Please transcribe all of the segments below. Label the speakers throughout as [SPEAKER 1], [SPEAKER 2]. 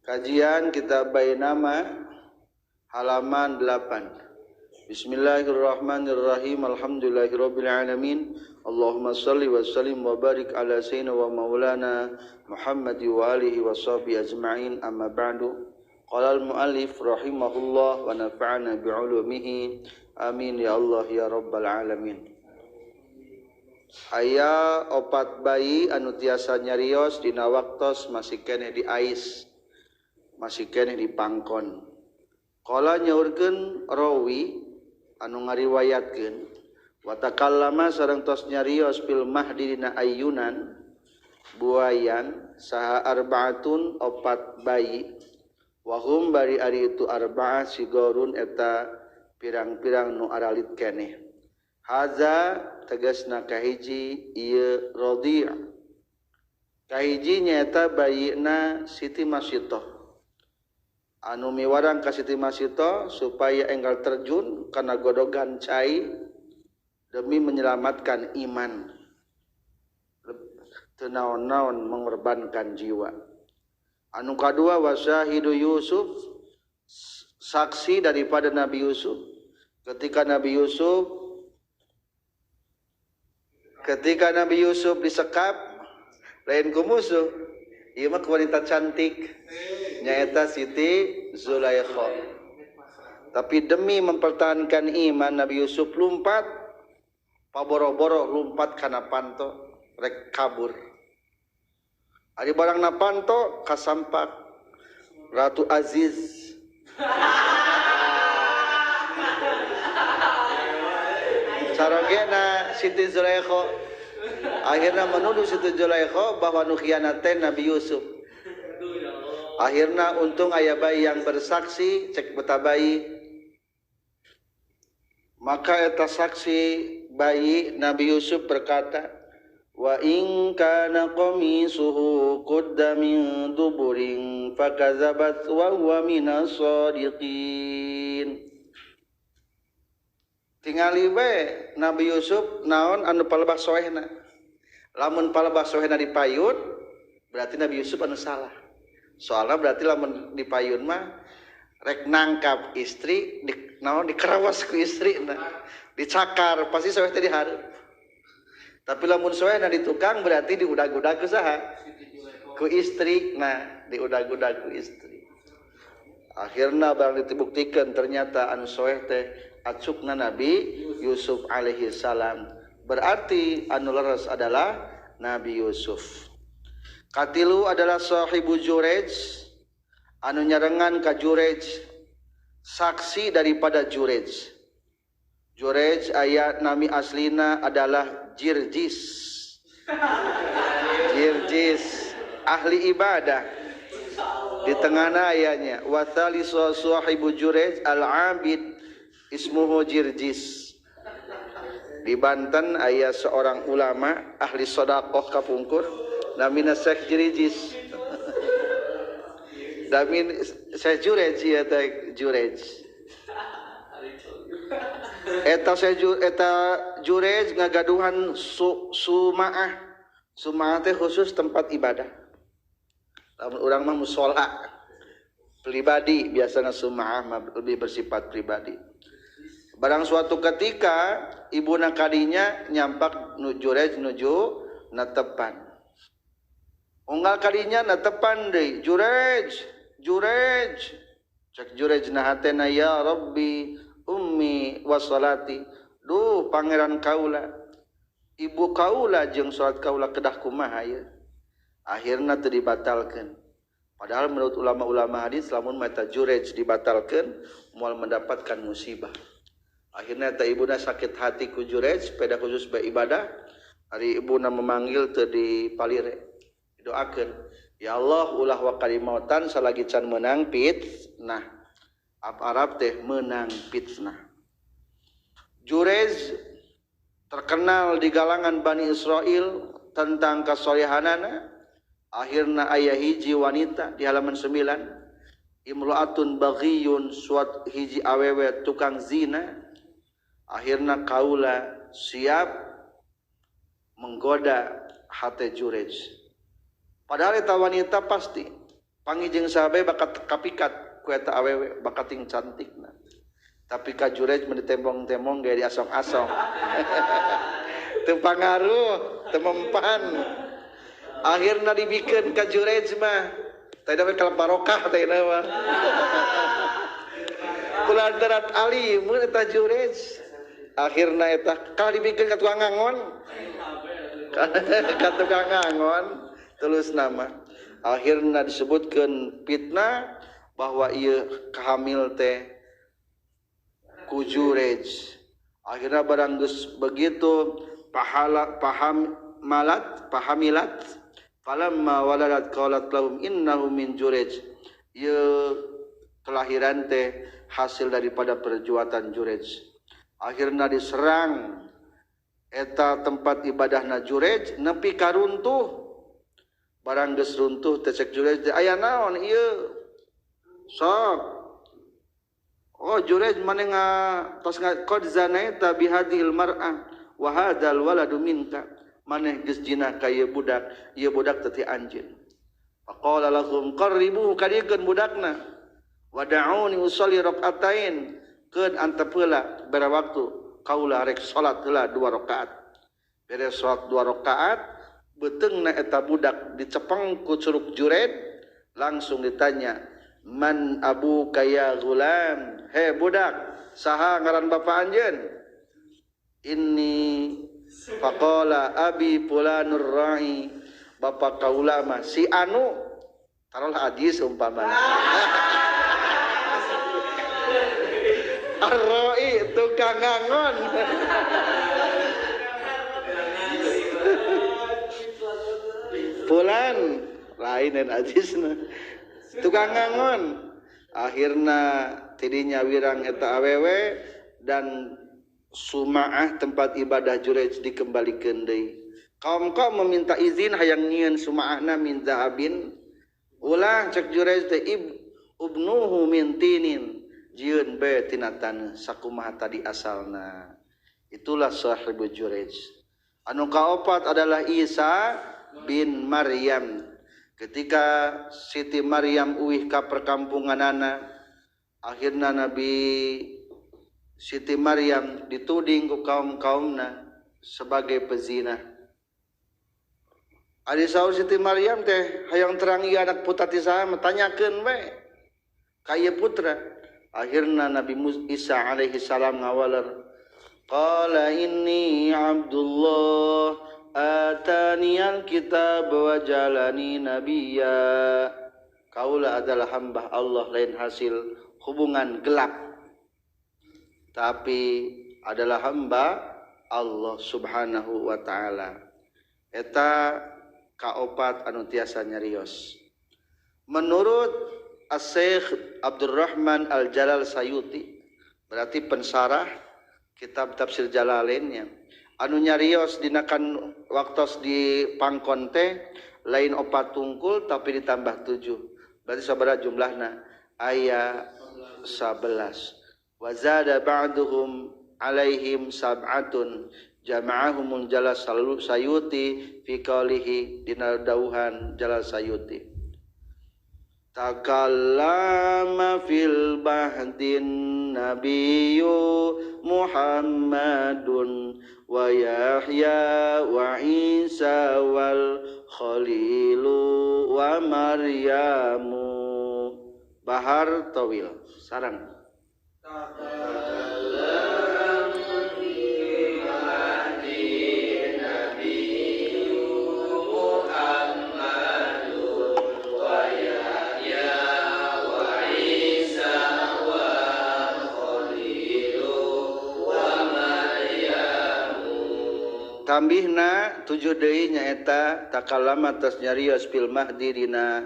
[SPEAKER 1] Kajian kitab Bainama halaman 8. Bismillahirrahmanirrahim. Alhamdulillahirabbil alamin. Allahumma shalli wa sallim wa barik ala sayyidina wa maulana Muhammad wa alihi wa sahbihi ajma'in. Amma ba'du. Qala al-muallif rahimahullah wa nafa'ana bi'ulumihi. Amin ya Allah ya rabbal alamin. Aya opat bayi anu tiasa nyarios dina waktos masih keneh di ais, masih keneh di pangkon. Qala nyaurkeun rawi anu ngariwayatkeun wa takallama sareng tos nyarios fil mahdi dina ayunan buayan saha arbaatun opat bayi wa hum bari ari itu arba'ah sigorun eta pirang-pirang nu aralit keneh. Haza tegasna kahiji ieu radhi', kahiji nyaeta bayina Siti Masitoh anu miwarang ka Siti Masitoh supaya enggal terjun kana godogan cai demi menyelamatkan iman, teu naon-naon mengorbankan jiwa. Anu kadua wasahidu Yusuf, saksi daripada Nabi Yusuf ketika Nabi Yusuf disekap lain ku musuh, ieu mah wanita cantik nyaeta Siti Zulaikha. Tapi demi mempertahankan iman Nabi Yusuf lompat paboro-boro lompat kana panto rek kabur. Ari barang na panto kasampak Ratu Aziz. Sarogena Siti Zulaikha akhirnya menuduh Siti Zulaikha bahwa nu khianat teh Nabi Yusuf. Akhirnya untung aya bayi yang bersaksi cek beta bayi. Maka eta saksi bayi Nabi Yusuf berkata, wa in kana qamisuhu qudda min duburin fakazabat wa huwa minas shadiqin. Tingali we Nabi Yusuf naon anu palebah soehna. Lamun palebah soehna dipayun berarti Nabi Yusuf anu salah. Soalna berarti lamun dipayun mah rek nangkap istri di, naon dikerawas ku istrina, dicakar pasti soeh teh dihareup. Tapi lamun soehna di tukang berarti diudag-udag ku saha? Ku istri. Nah, diudag-udag ku istri. Akhirna barang dibuktikan ternyata anu soeh teh acukna Nabi Yusuf alaihi salam. Berarti anu leres adalah Nabi Yusuf. Katilu adalah sahibu Jurej anu nyarengan ka Jurej, saksi daripada Jurej. Jurej ayat nami aslina adalah Jirjis. Jirjis ahli ibadah. Di tengahna ayatnya wa thalisu sahibu Jurej al-abid ismuhu Jirjis. Di Banten aya seorang ulama ahli sedekah kapungkur namina Syekh Jirjis. Namin Syekh Jurej ieu teh Jurej. Eta eta Jurej ngagaduhan sumaah. Sumaah teh khusus tempat ibadah. Lamun urang mah mushola pribadi, biasana sumaah mah lebih bersifat pribadi. Barang suatu ketika ibuna kadinya nyampak nu Jurej nuju netepan. Unggal kadinya netepan deui, Jurej, Jurej. Cek Jurej na hatena ya Rabbi ummi wa salati. Duh pangeran kaula, ibu kaula jeung salat kaula kedah kumaha ieu. Akhirna teu dibatalkeun. Padahal menurut ulama-ulama hadis lamun mata Jurej dibatalkeun moal mendapatkan musibah. Akhirnya ta ibuna sakit hati ku Jurej peda khusus beribadah. Ari ibuna memanggil teu dipalire. Didoakeun, ya Allah ulah wakalimautan salagi can meunang fitnah. Ab Arab teh menang fitnah. Jurej terkenal di galangan Bani Israel tentang kasolehanana. Akhirna aya hiji wanita di halaman 9, imro'atun baghiyun suat hiji awewe tukang zina. Akhirna kaula siap menggoda hate Jurej. Padahal eta wanita pasti Panggih jeung sahabe bakat kapikat ku eta awewe bakating cantikna. Tapi ka Jurej mun ditembong-tembong gaya diasong-asong. Teu pangaruh, teu mempan. Akhirna dibikeun ka Jurej mah. Teh we kalap barokah teh mah. Kulantaran alimun eta Jurej. Akhirna eta kalah dibikeun ka tukang ngangon. Ka tukang ngangon tulus nama. Akhirna disebutkeun fitnah bahwa ieu kahamil teh ku Jurej. Akhirna barang geus begitu pahala paham malat pahamilat falamma waladat qalat lahum innahu min Jurej. Ieu kelahiran teh hasil daripada perjuangan Jurej. Akhirna diserang eta tempat ibadahna Jurej nepi ka runtuh. Barang geus runtuh teh cek Jurej teh aya naon ieu? Sok. Oh Jurej maneh tos qad zanaita bi hadhil mar'ah wa hadzal waladu minka. Maneh geus jinah ka ieu budak teh ti anjeun. Faqala lahum qarribuhu kadiekeun budakna. Wada'uni usolli rak'atain. Keun antep heula bere waktu kaula rek salat heula 2 rakaat. Beres salat 2 rakaat beuteungna eta budak dicepeng ku curug Jurej langsung ditanya man abuka ya gulam, he budak saha ngaran bapa anjeun? Inni faqala abi fulanur ra'i, bapa kaula mah si anu, taruhlah hadis umpamana. Arroi tukang ngangon. Fulan lain dan ajisna tukang ngangon. Akhirna tidinya wirang eta awewe dan sumaah tempat ibadah Jurej dikembalikeun deui. Kaum-kaum meminta izin hayang nyieun sumaahna min zahabin. Ulah cek Jurej teh ibnuhu min tinin. Jieun be tina taneuh sakumaha tadi asalna. Itulah sahibu Jurej. Anu kaopat adalah Isa bin Maryam. Ketika Siti Maryam uih ka perkampunganana, akhirna Nabi Siti Maryam dituding ku kaum-kaumna sebagai pezina. Ari saur Siti Maryam teh hayang terang ieu anak putra ti saha tanyakeun we ka ieu putra. Akhirna Nabi Isa alaihi salam ngawaler, qala inni Abdullah ataniyal kitab wa jalani nabiyya. Kaula adalah hamba Allah, lain hasil hubungan gelap, tapi adalah hamba Allah subhanahu wa ta'ala. Eta kaopat anu tiasa nyarios. Menurut As-Syekh Abdurrahman Al-Jalal Sayuti, berarti pensarah kitab tafsir Jalalainnya, anu nyarios dinakan waktos di pangkon teh lain opat tungkul tapi ditambah 7, berarti sabaraha jumlahna? Aya 11. Wa zada ba'duhum alaihim sab'atun jama'ahum Jalal Sayuti fi qaulihi, dina dauhan Jalal Sayuti. Takallama fil bahdin nabiyyu Muhammadun wa Yahya wa Isa wal Khalilu wa Maryamu. Bahar tawil sarang. Tambihna 7 deui nyaeta takalama tos nyarios fil mahdi dina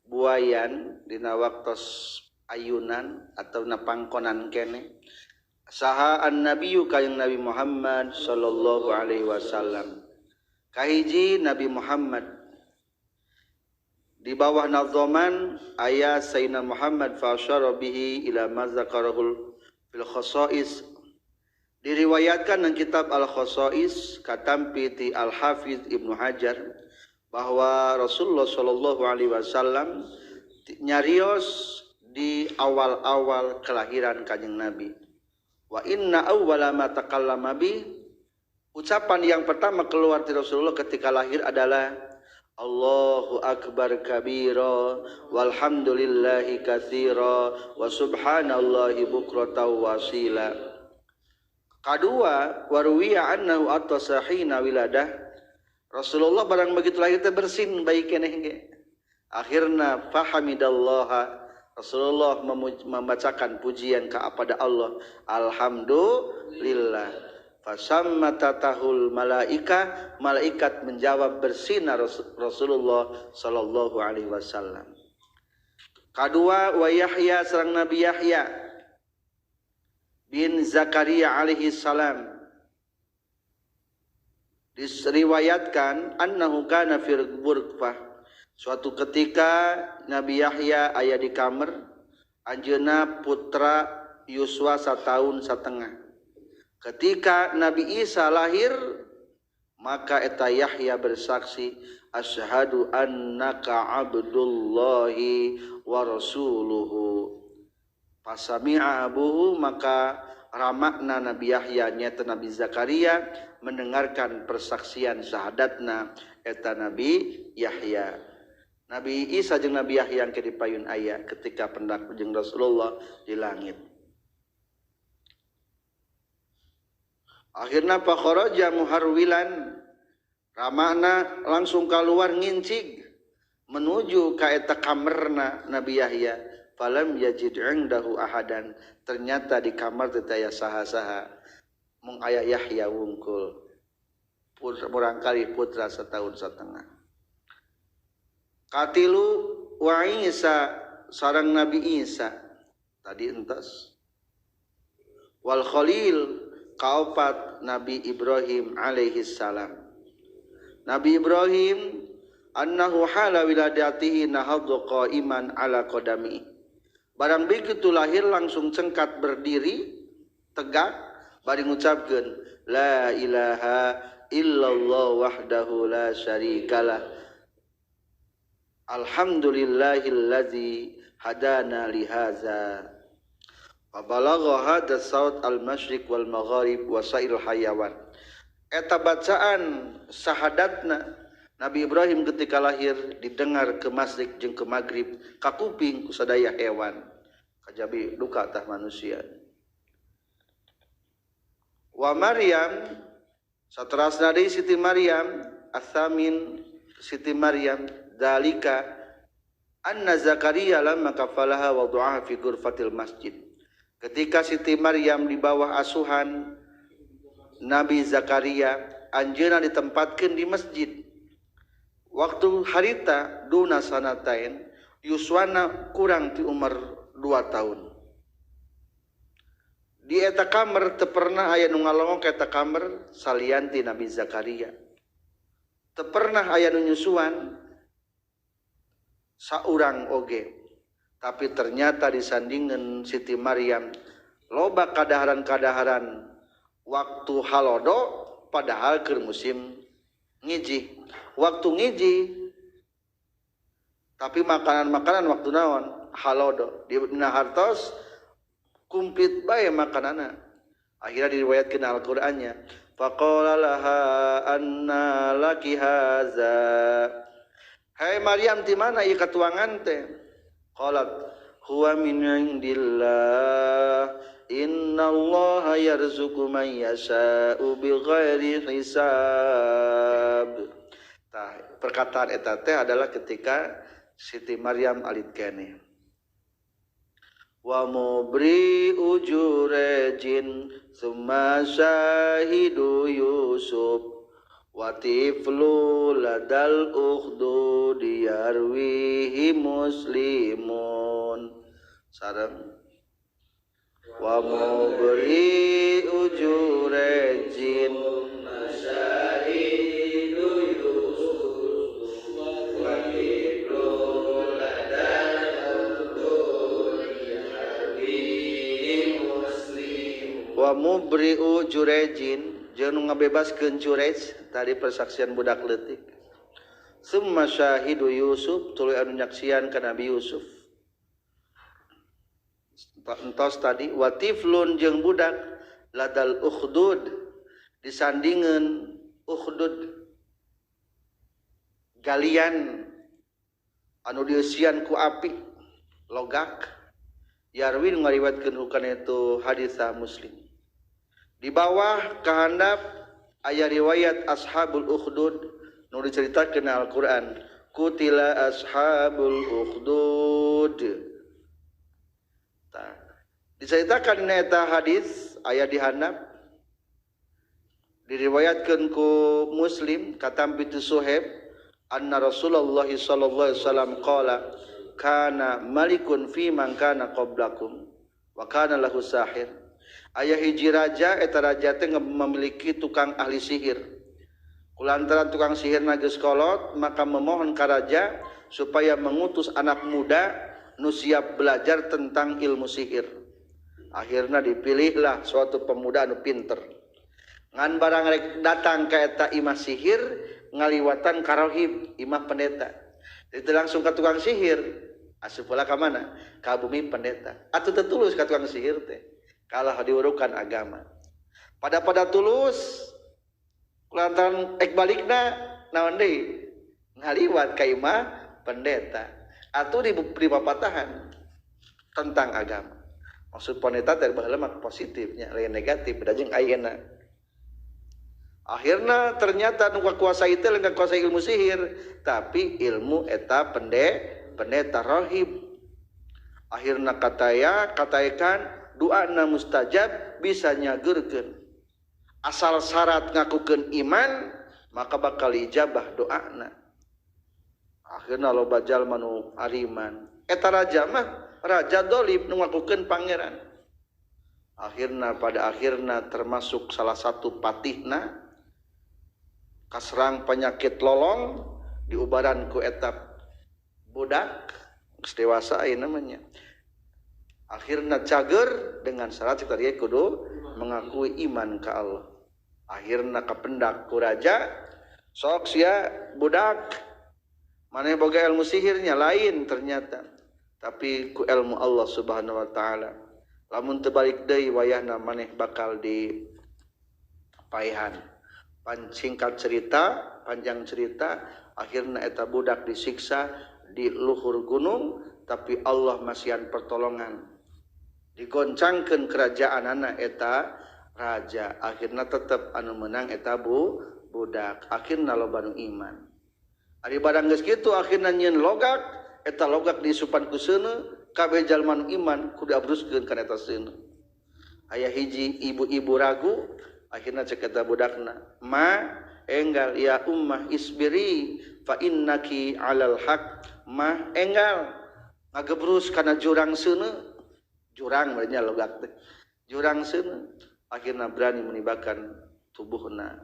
[SPEAKER 1] buayan dina waktos ayunan atau na pangkonan kene saha annabiyyu kayang Nabi Muhammad sallallahu alaihi wasallam. Kahiji Nabi Muhammad di bawah nazoman aya Sayyidina Muhammad fa asyara bihi ila ma zakarahul fil khasais. Diriwayatkan dalam kitab Al-Khasais katampi ti Al-Hafiz Ibnu Hajar bahwa Rasulullah sallallahu alaihi wasallam Nyarios di awal-awal kelahiran Kanjeng Nabi. Wa inna awwala ma takallama bi, ucapan yang pertama keluar dari Rasulullah ketika lahir adalah Allahu akbar kabira walhamdulillahi katsira wa subhanallahi bukratan wa asila. Kadua waruwiya annahu atasa hina wiladah. Rasulullah barang begitu lahir teh bersin bayi keneh ge. Akhirna fahamidallaha, Rasulullah membacakan pujian kepada Allah, alhamdulillah. Fasammatatahul malaika, malaikat menjawab bersinar Rasulullah sallallahu alaihi wasallam. Kadua wa Yahya sareng Nabi Yahya bin Zakaria alaihi salam. Diriwayatkan annahu kana fil ghurfah. Suatu ketika Nabi Yahya aya di kamar, anjeunna putra yuswa 1.5 tahun. Ketika Nabi Isa lahir, maka eta Yahya bersaksi, asyhadu annaka abdullahi wa rasuluhu. Fasami'a abuhu, maka ramakna Nabi Yahya nyata Nabi Zakaria mendengarkan persaksian syahadatna eta Nabi Yahya. Nabi Isa jeung Nabi Yahya yang ke dipayun aya ketika pendak jeung Rasulullah di langit. Akhirna fakharaja muharwilan, ramana langsung keluar ngincig menuju ka eta kamarna Nabi Yahya. Falam yajid indahu ahadan, ternyata di kamar teu aya saha-saha, mung aya Yahya wungkul, murangkali putra 1.5 tahun. Katilu wa Isa sareng Nabi Isa tadi entos. Wal Khalil kaopat Nabi Ibrahim alaihi salam. Nabi Ibrahim annahu hala wiladatihi nahadhu qa'iman ala qadami. Barang begitu lahir langsung cengkat berdiri tegak bari ngucapkeun la ilaha illallah wahdahu la syarikalah. Alhamdulillahillazi hadana lihaza. Wa balagha hadha saut al-masyriq wal maghrib wa sa'il hayawan. Eta bacaan syahadatna Nabi Ibrahim ketika lahir didengar ke masyriq jeung ke maghrib, ka kuping ku sadaya hewan. Kajabi duka tah manusia. Wa Maryam saterasna deui Siti Maryam athamin Siti Maryam dalika anna Zakaria lamma kafalaha wa du'aha fi ghurfatil masjid. Ketika Siti Maryam di bawah asuhan Nabi Zakaria, anjeunna ditempatkeun di masjid. Waktu harita duna sanatain, yuswana kurang ti umur 2 tahun. Di eta kamar teu pernah aya nu ngalongok eta kamar salian ti Nabi Zakaria. Teu pernah aya nu nyusuan saurang oge. Tapi ternyata disandingan Siti Maryam loba kadaharan-kadaharan waktu halodo padahal keur musim ngiji. Waktu ngiji tapi makanan-makanan waktu naon halodo di hartos kumplit bae makanana. Akhirnya diriwayatkeun Al-Qur'annya faqala laha anna laki haza. Hai Maryam, di mana ieu katuangan teh? Qalat huwa min indillah innallaha yarzuqu man yasha'u bighairi hisab. Tah, perkataan eta teh adalah ketika Siti Maryam alit keneh. Wa mubri ujurejin summa syahidu Yusuf wa tiflu ladal ukhdud yarwihi muslimun. Sareng wa mubri ujurejin
[SPEAKER 2] syahidu Yusuf wa tiflu ladal ukhdud yarwihi muslimun.
[SPEAKER 1] Wa mubri ujurejin jeung nu ngabebaskeun Jurej tadi persaksian budak leutik. Summa syahidu Yusuf tuluy anu nyaksian ka Nabi Yusuf. Entos tadi wa tiflun jeung budak ladal ukhdud disandingeun ukhdud galian anu dieusian ku api logak. Yarwin ngariwayatkeun hukana itu hadis Muslim. Di bawah kahandap aya riwayat ashabul ukhdud nu diceritakeun Al-Qur'an, kutila ashabul ukhdud. Tah, diceritakan dina eta hadis aya di handap diriwayatkeun ku Muslim katampi ti Suhaib anna Rasulullah sallallahu alaihi wasallam qala kana malikun fi man kana qablakum wa kana lahu sahir. Aya hiji raja, eta raja teh memiliki tukang ahli sihir. Kulantaran tukang sihirna geus kolot, maka memohon ka raja supaya mengutus anak muda nu siap belajar tentang ilmu sihir. Akhirna dipilihlah suatu pemuda anu pinter. Ngan barang rek datang ka eta imah sihir, ngaliwatan ka rohib, imah pendeta. Itu langsung ke tukang sihir, asup pula ka mana? Ka bumi pendeta. Atuh teu tulus ka tukang sihir teh. Kalah diurukan agama. Pada tulus lantaran ek balikna naon deui? Ngaliwat ka imah pendeta. Atuh di papatahan tentang agama. Maksud pendeta teh baheula mah positifnya, lain negatif, beda jeung ayeuna. Akhirna ternyata nu kakuasa itu lain kakuasa ilmu sihir, tapi ilmu eta pendeta rohib. Akhirna katayakan doana mustajab bisa nyageurkeun. Asal syarat ngakukeun iman maka bakal ijabah doana. Akhirna loba jalma nu ariman. Eta raja mah raja dolim nu ngakukeun pangeran. Akhirna pada akhirna termasuk salah satu patihna kaserang penyakit lolong diubaran ku eta budak geus dewasa ayeuna namanya. Akhirna cager dengan syarat tadi kudu mengakui iman ka Allah. Akhirna kapendak ku raja, sok sia budak maneh boga ilmu sihirnya lain ternyata, tapi ku ilmu Allah Subhanahu wa taala. Lamun teu balik deui wayahna maneh bakal di paehan. Singkat cerita, panjang cerita, akhirna eta budak disiksa di luhur gunung, tapi Allah masihan pertolongan. Digoncangkeun kerajaan anak eta raja, akhirna tetep anu menang eta budak, akhirna loba nu iman. Ari barang geus kitu akhirna nyieun logak, eta logak diisupan ku seuneu, kabeh jalma nu iman kudu abruskeun kana eta seuneu. Aya hiji ibu-ibu ragu, akhirna cek eta budakna, ma enggal ya ummah isbiri fa innaki alal haq. Ma enggal ngagebrus kana jurang seuneu, jurang berarti logak teh, jurang seuneu. Akhirna berani menibakan tubuhna.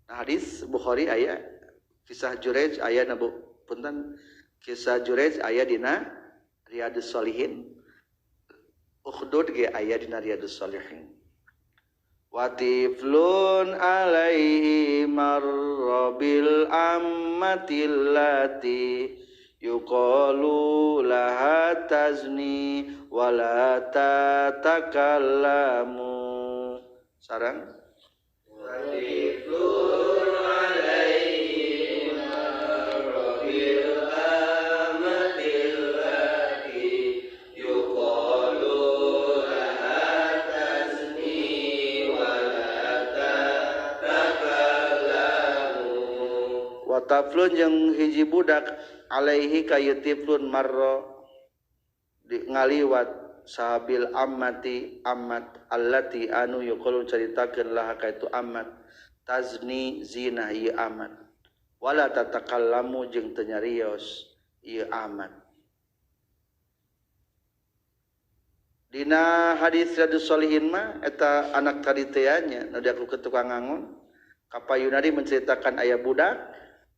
[SPEAKER 1] Nah, hadis Bukhari aya kisah Jurej aya na bu punten, kisah Jurej aya dina Riyadhus Shalihin, Ukhdud ge aya dina Riyadhus Shalihin. Watiflun alaihi marrabil ammatillati yuqalu laha tazni wala tatakallamu. Sarang
[SPEAKER 2] watiflun alaihi marrabil ammatillati yuqalu laha tazni wala tatakallamu.
[SPEAKER 1] Wataflun jeung hiji budak alaihi kayu tiflun marro di ngaliwat sahabil ammati ammat allati anu yuqulu caritakeun laha ka itu ammat tazni zina ieu amat wala tatakallamu jeung teu nyarios ieu amat. Dina hadis Riyadhus Shalihin mah eta anak tadi teh nya nu diaku ke tukang ngangon kapayuna di menceritakan aya budak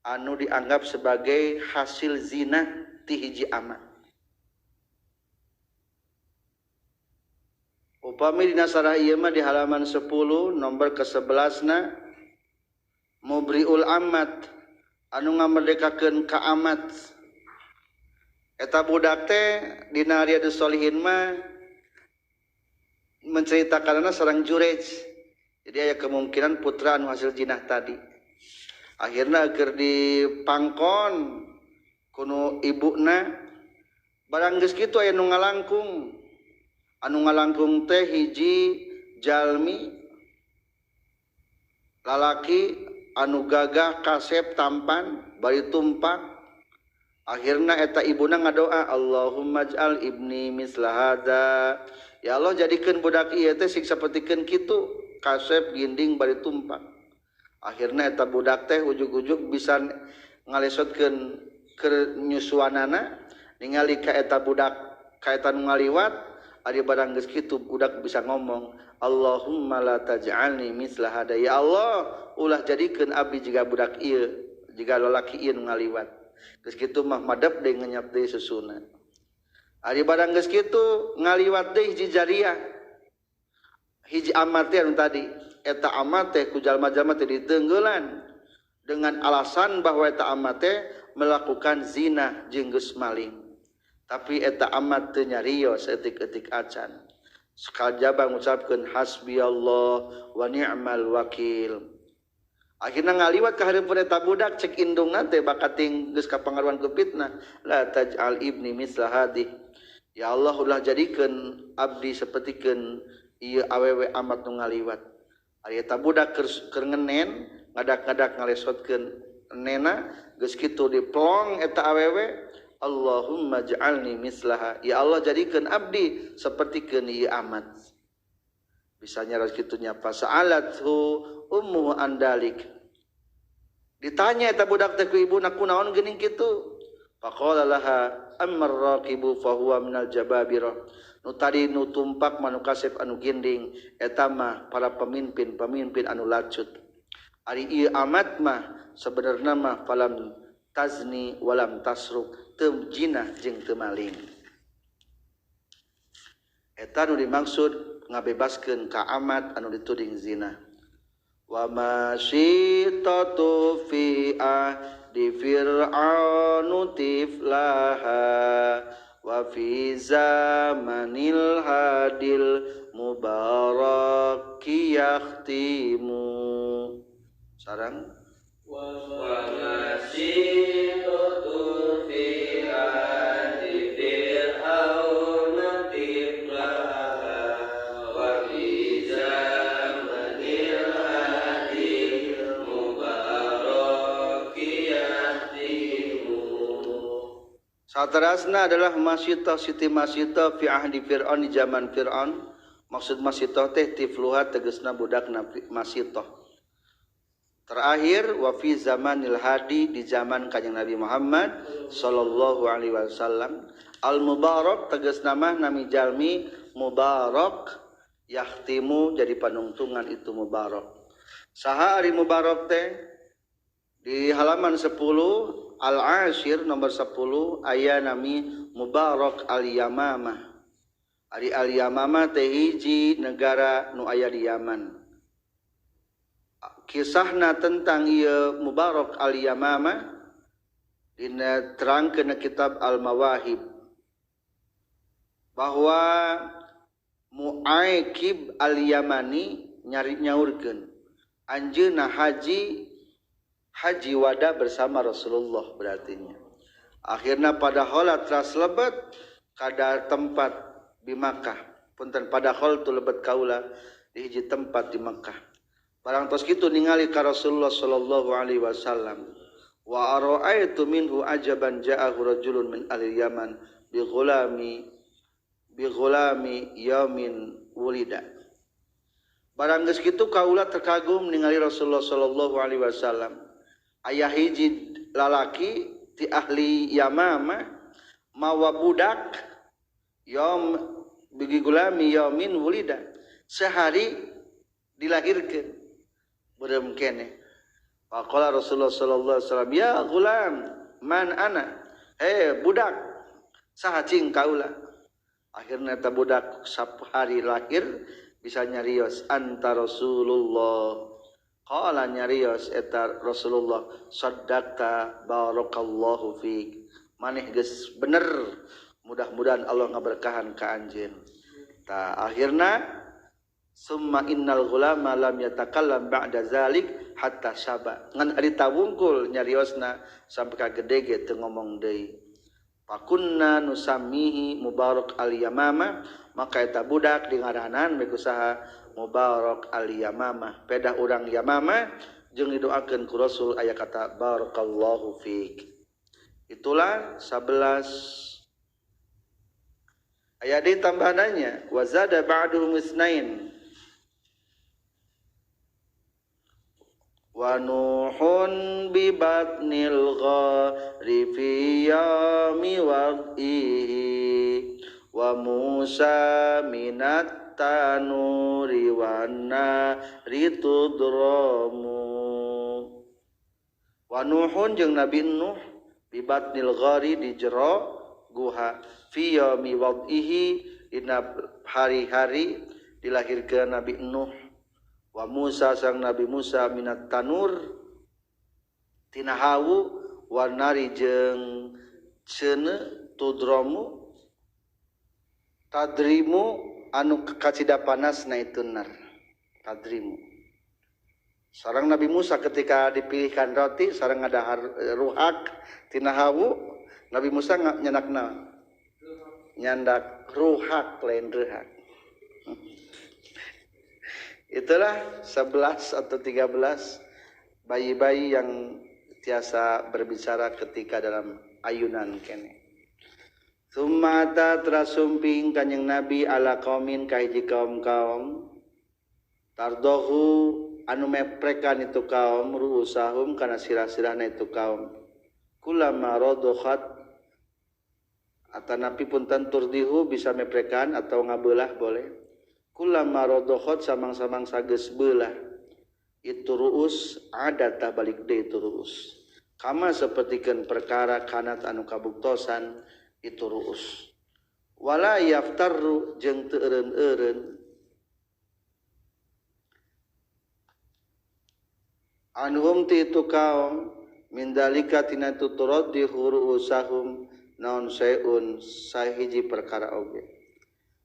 [SPEAKER 1] anu dianggap sebagai hasil zina ti hiji amat. Upami dina sarah ieu mah di halaman 10 nomor ke-11 na mubriul amat anu ngamerdekakeun ka amat. Eta budak teh dina Riyadhus Shalihin mah menceritakanna sareng Jurej. Jadi aya kemungkinan putra anu hasil jinah tadi. Akhirna keur dipangkon kuno ibuna barang geus kitu aya nu ngalangkung. Anu ngalangkung teh hiji jalmi lalaki anu gagah kasep tampan bari tumpak. Akhirna eta ibuna ngadoa, Allahumma ij'al ibni misla hada. Ya Allah, jadikeun budak ieu teh sing sapertikeun kitu, kasep ginding bari tumpak. Akhirna eta budak teh ujug-ujug bisa ngalesotkeun keur nyusuanana, ningali ka eta budak ka eta nu ngaliwat, ari barang geus kitu budak bisa ngomong, Allahumma la taj'alni misla hada. Ya Allah, ulah jadikeun abdi jiga budak ieu, jiga lalaki ieu nu ngaliwat. Geus kitu mah madep deui ngenyap deui susuna. Ari barang geus kitu ngaliwat deui hiji jariah. Hiji amat teh anu tadi, eta amat teh ku jalma-jalma teh diteunggelan dengan alasan bahwa eta amat teh melakukan zina jeung geus maling. Tapi eta amat teu nyarios etik-etik acan. Sakajaba ngucapkeun hasbiyallah wa ni'mal wakil. Akhirna ngaliwat ka hareupeun eta budak cek indungna teh bakating geus kapangaruhan ku fitnah, la taj'al ibni misla hadih. Ya Allah, ulah jadikeun abdi sapertikeun ieu awewe amat nu ngaliwat. Ari eta budak keur ngenen ngadak-ngadak ngalesotkeun nena geus kitu diplong eta awewe, Allahumma ja'alni mislaha. Ya Allah, jadikeun abdi sapertikeun ieu amat. Bisa nyaros kitu nya fasa'alathu ummuhu andalik. Ditanya eta budak teh ku ibuna, kunaon geuning kitu? Faqala laha ammar raqibu fa huwa minal jababirah. Nu tadi nu tumpak manu kasep anu ginding eta mah para pemimpin-pemimpin anu lacut. Ari ieu amat mah sebenarna mah falam tazni walam tasruk, teu jinah jeung teu maling. Eta nu dimaksud ngabebaskeun ka amat anu dituding zina. Wa ma syitatu fi ahdi fir'aunu tiflaha wa fi zamanil hadil mubaraki yakhtimu. Sarang
[SPEAKER 2] wa ma syitatu fi ahdi fir'aunu tiflaha wa fi zamanil hadil mubaraki yakhtimu.
[SPEAKER 1] Saterasna adalah masyitah siti masyitah fi ahdi Fir'aun, di zaman Fir'aun. Maksud masyitah teh tifluha tegesna budakna masyitah. Terakhir wa fi zamanil hadi, di zaman Kanjeng Nabi Muhammad sallallahu alaihi wasallam. Al mubarak tegasna mah nami jalmi mubarak, yahtimu jadi panungtungan itu mubarak. Saha ari mubarak teh? Di halaman 10 Al-Ashir nomor 10 aya nami Mubarak Al-Yamamah. Ari Al-Yamamah teh hiji negara nu aya di Yaman. Kisahna tentang ieu Mubarak Al-Yamamah dina terangkeun kitab Al-Mawahib bahwa Mu'aikib Al-Yamani nyari nyaurkeun anjeunna haji wada bersama Rasulullah berartinya. Akhirna pada holat ras lebet kada tempat di Makkah. Punten pada hol tu lebet kaula di hiji tempat di Makkah. Barang tos kitu ningali ka Rasulullah sallallahu alaihi wasallam. Wa ara'aitu minhu ajaban ja'ahu rajulun min ahli Yaman bi ghulami yaumin wulida. Barang geus kitu kaula terkagum ningali Rasulullah sallallahu alaihi wasallam. Aya hiji lalaki ti ahli Yamamah mawa budak yaum bi ghulami yaumin wulida, sehari dilahirkeun beureum keneh. Faqala Rasulullah sallallahu alaihi wasallam, ya gulam man ana, budak saha cing kaula. Akhirna eta budak sahari lahir bisa nyarios anta Rasulullah. Qala nyarios eta Rasulullah saddaqta barakallahu fiik. Maneh geus bener, mudah-mudahan Allah ngaberkahan ka anjeun. Ta akhirna summa innal ghulama lam yatakallam ba'da zalik hatta syaba. Ngan ari tawungkul nyariosna sampai ka gede ge teu ngomong deui. Pakunna nusamihi Mubarak al-Yamamah, maka eta budak dingaranan bae ku saha Mubarak al-Yamamah. Pedah urang Yamamah jeung didoakeun ku Rasul aya kata barakallahu fiik. Itulah 11 aya di tambahannya wazada ba'duhum isnain wa nuhun bi batnil ghari fi yami wad'ihi wa Musa minat tanuri wa nari tudramu. Wa nuhun jeung Nabi Nuh bi batnil ghari di jero guha fi yami wad'ihi dina hari-hari dilahirkeun Nabi Nuh. Wa Musa sang Nabi Musa minat tanur tina hawu wa nari jeung ceuneu tudramu tadrimu anu kacida panasna itu nar tadrimu. Sarang Nabi Musa ketika dipilihkan roti sarang ada ruhak tina hawu, Nabi Musa nyanakna nyandak ruhak lain ruhak. Itulah 11 atau 13 bayi-bayi yang tiasa berbicara ketika dalam ayunan kene. Sumata terasumping kanjeng Nabi ala kaumin ka hiji kaum-kaum tardohu anu meprekan itu kaum ruusahum kana sirah-sirahna itu kaum kulama radokhat atanapi punten turdihu bisa meprekan atau ngabelah boleh. Kulama rodokhot samang-samang sages belah itu ruus ada balik de itu ruus kama sapertikeun perkara kanat anu kabuktosan itu ruus wala yaftarru jeung teu eureun-eureun anhum ti itu kaum min dalika tina tuturad di ruusahum naon saeun sahiji perkara oge.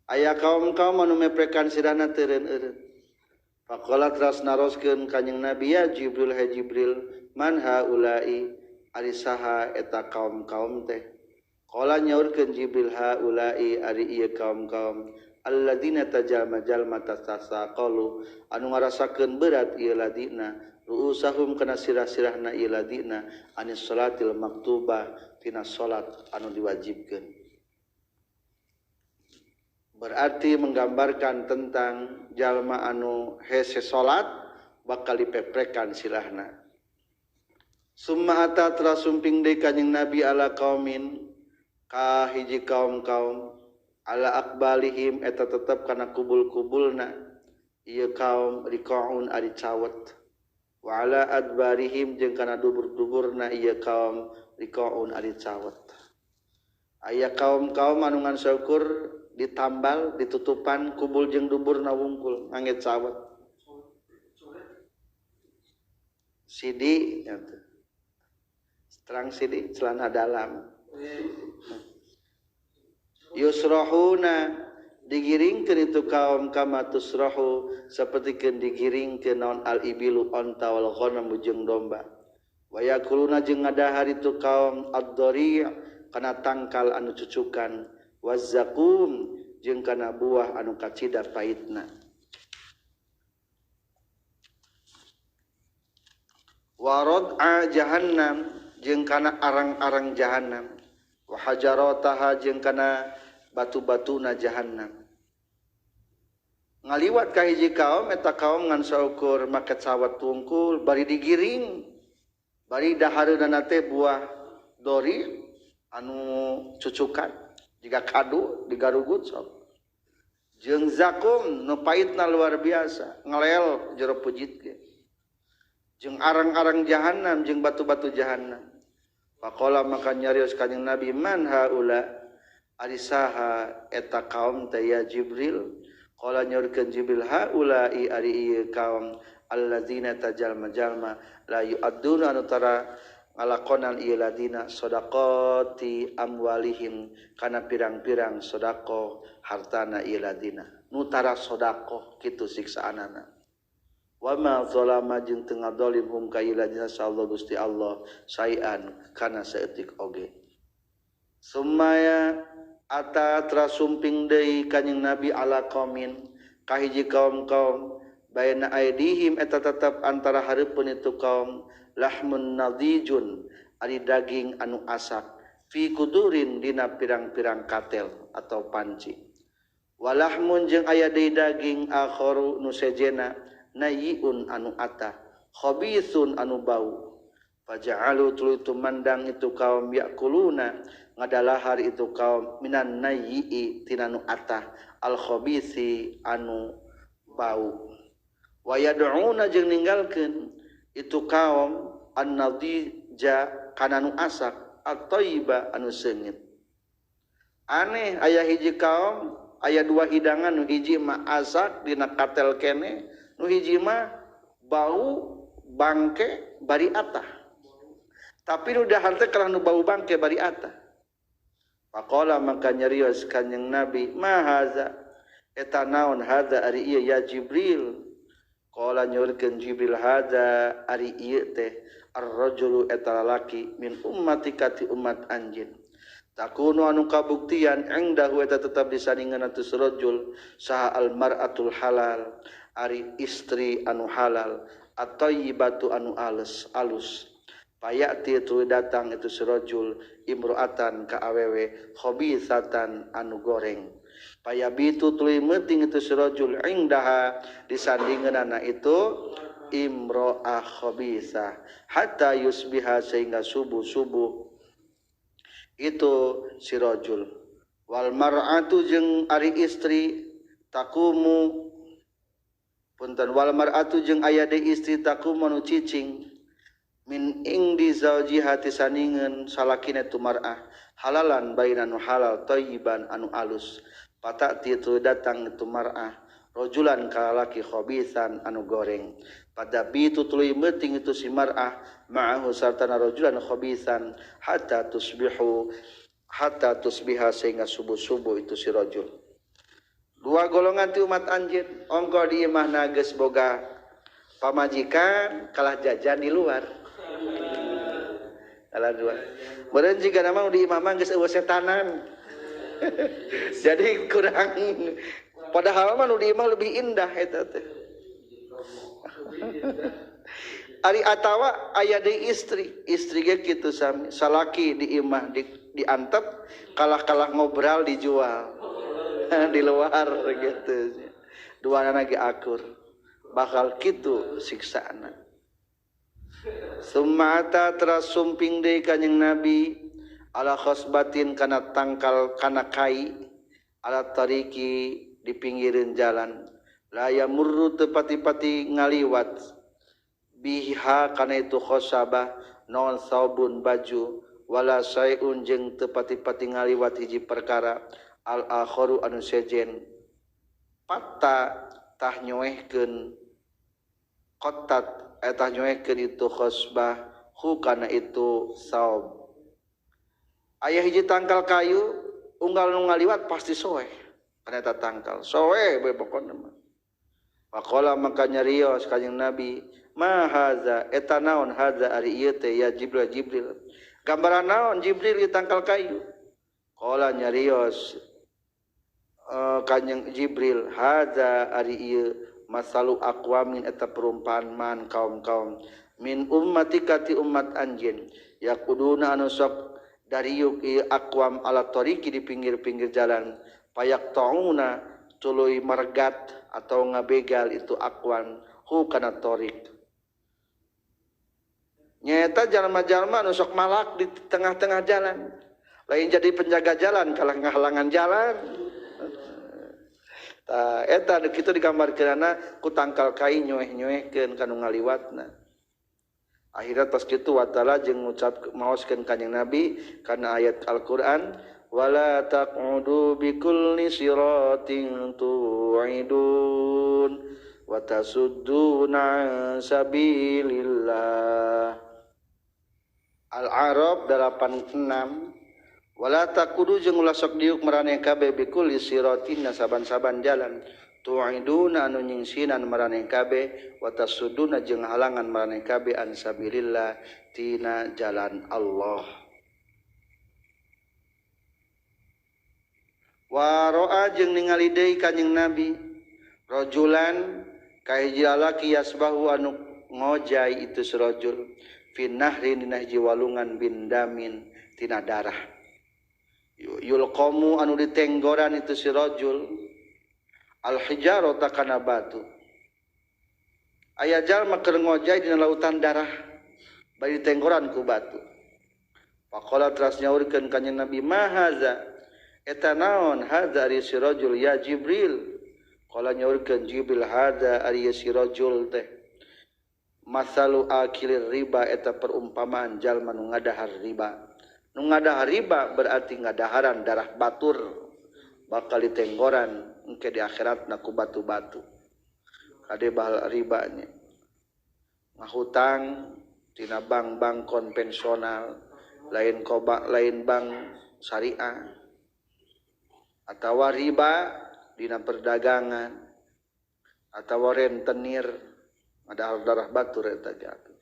[SPEAKER 1] Aya kaum-kaum anu meprekan sirahna teu eureun-eureun. Faqala teras naroskeun kanjing Nabi ya Jibril hai Jibril man haula'i ari saha eta kaum-kaum teh. Qala nyaurkeun Jibril haula'i ari ieu kaum-kaum alladzina tajalma-jalma tasaqalu anu ngarasakeun berat ieu ladina ruusahum kana sirah-sirahna ieu ladina anis salatil maktubah tina salat anu diwajibkeun. Berarti menggambarkan tentang jalma anu hese salat bakal dipeprekan sirahna. Summa ata terasumping deui kanjing Nabi ala kaumin ka hiji kaum-kaum ala akbalihim eta tetep kana kubul-kubulna ieu kaum riqaun ari cawet wa ala adbarihim jeung kana dubur-duburna ieu kaum riqaun ari cawet. Aya kaum-kaum anu ngan syukur ditambal ditutupan kubul jeung duburna wungkul ngangge cawet sidi terang sidi celana dalam yusrohuna digiringkeun itu kaum kama tusrohu sapertikeun digiringkeun naon al ibilu onta wal ghanam jeung domba wa yakuluna jeung ngadahar itu kaum ad-dari kana tangkal anu cucukan wazakum jeung kana buah anu kacida paitna. Warad'a jahannam jeung kana arang-arang jahannam wa hajarataha jeung kana batu-batuna jahannam. Ngaliwat ka hiji kaum eta kaum ngan saukur make cawat tungkul bari digiring bari dahareunana teh buah dori anu cucukan jika kadu digarugut sok jeung zakum nu paitna luar biasa ngelel jero pujit ge jeung arang-arang jahannam jeung batu-batu jahannam. Faqala maka nyarios kanjing Nabi man haula ari saha eta kaum teh ya Jibril. Qala nyaurkeun Jibril haula'i ari ieu kaum Allazina tajalma-jalma la yu'adduna anu tara ngalakonan ieu ladina sadaqati amwalihim kana pirang-pirang sedekah hartana ieu ladina nu tara sedekah kitu siksaanana. Wa ma zalama jeung teu ngadolim hum ka ieu ladina sallallahu Gusti Allah saean kana saeutik oge. Sumaya ata trasumping deui kanjing Nabi ala qaumin ka hiji kaum-kaum baina aidihim eta tetep antara hareupeun itu kaum lahmun nadijun ari daging anu asak fi kudurin dina pirang-pirang katel atau panci. Walahmun jeung aya deui daging akharu nu sejena nayiun anu atah khabithun anu bau. Faja'alu tuluy tumandang itu kaum yakuluna ngadalahar itu kaum minan nayyi tina nu atah al khabithi anu bau. Wa yad'una jeung ninggalkeun itu kaum an-nadija kana nu asak at-thayyiba anu seungit. Aneh aya hiji kaum aya dua hidangan nu hiji mah asak dina katel kene nu hiji mah bau bangke bari atah. Tapi nu dahar teh kalah nu bau bangke bari atah. Faqala maka nyarios kanjing Nabi ma haza eta naon hadza ari ieu ya Jibril. Qala nyaurkeun Jibril hadza ari ieu teh ar-rajulu eta lalaki min ummatika ti umat anjeun. Takunu anu kabuktian indahu eta tetap disandingan atuh rajul saha al-mar'atul halal ari istri anu halal at-thayyibatu anu alus alus. Payati itu datang itu sirajul imro'atan ka awewe khabithatan anu goreng. Payabitu tuluy meuting itu sirajul indaha disandingeunana itu imro'ah khabithah hatta yusbiha sehingga subuh-subuh itu sirajul. Wal mar'atu jeung ari istri takumu punten wal mar'atu jeung aya deui istri takumu nu cicing min ing di zaujiha tisaningeun salakina tu mar'ah halalan baina nu halal thayyiban anu alus. Patati tu datang itu mar'ah rojulan ka lalaki khabithan anu goreng. Pada bitu tuluy meuting itu si mar'ah ma'ahu sartana rojulan khabithan hatta tusbihu hatta tusbiha sehingga subuh-subuh itu si rojul. Dua golongan ti umat anjeun ongko di imahna geus boga pamajikan kalah jajan di luar. Kalah dua. Meureun jiga nama di imah mah geus eueuh setanan. Jadi kurang padahal mah nu di imah lebih indah eta teh. Ari atawa aya deui istri, istri ge kitu sami, salaki di imah diantep, kalah-kalah ngobrol dijual. Di luar gitu. Duana ge akur. Bakal kitu siksaana. Summa ata terasumping deui kanjing Nabi ala khosbatin kana tangkal kana kai ala tariki di pinggireun jalan la yamurru teu pati-pati ngaliwat biha kana itu khosabah non saubun baju wala sayun jeung teu pati-pati ngaliwat hiji perkara al akharu anu sejen patta tah nyoehkeun qotat eta nyoehkeun itu khosbah hu kana itu saub. Aya hiji tangkal kayu unggal nu ngaliwat pasti soeh kana eta tangkal soeh we pokona mah. Faqala maka nyarios kanjing Nabi ma hadza eta naon hadza ari ieu teh ya Jibril Jibril gambaran naon Jibril di tangkal kayu. Qala nyarios kanjing Jibril hadza ari ieu masalu aqwamin eta perumpamaan kaum-kaum min ummatika ti umat anjeun yaquduna anu sok dariuk ieu aqwam ala tariqi di pinggir-pinggir jalan payak tauna tuluy margat atau ngabegal itu aqwam hu kana tariq. Nyaeta jalma-jalma anu sok malak di tengah-tengah jalan lain jadi penjaga jalan kalah ngahalangan jalan. Tah eta nu kitu digambarkeunana ku tangkal kai nyoeh-nyoehkeun ka nu ngaliwatna. Akhirnya tos kitu wa ta'ala jeung ngucap maoskeun kanjing Nabi kana ayat Al-Qur'an wala taq'udu bikulli siratin tu'idun wa tasudduna an sabilillah. Al-A'raf 86 wala taqudu jeung ulah sok diuk maraneh kabeh bikulli siratin saban-saban jalan tu'iduna anu nyingsinan maraneh kabeh wa tasudduna jeung halangan maraneh kabeh an sabilillah tina jalan Allah. Wa ro'a jeung ningali deui kanjing Nabi rajulan ka hiji lalaki yasbahu anu ngojai itu si rajul fi nahri dina hiji walungan bindamin tina darah yulqamu anu ditenggoran itu si rajul al hijarata kana batu. Aya jalma keur ngojai dina lautan darah bari ditenggoran ku batu. Faqala teras nyaurkeun kanjing Nabi ma haza eta naon hadza ari si rajul ya Jibril. Qala nyaurkeun Jibril hadza ari si rajul teh masalu akilir riba eta perumpamaan jalma nu ngadahar riba. Nu ngadahar riba berarti ngadaharan darah batur bakal ditenggoran engke di akhiratna ku batu-batu. Kade bahal ribanya ngahutang tina bank-bank konvensional lain koba lain bank syariah atawa riba dina perdagangan atawa rentenir ada darah batur eta jatuh.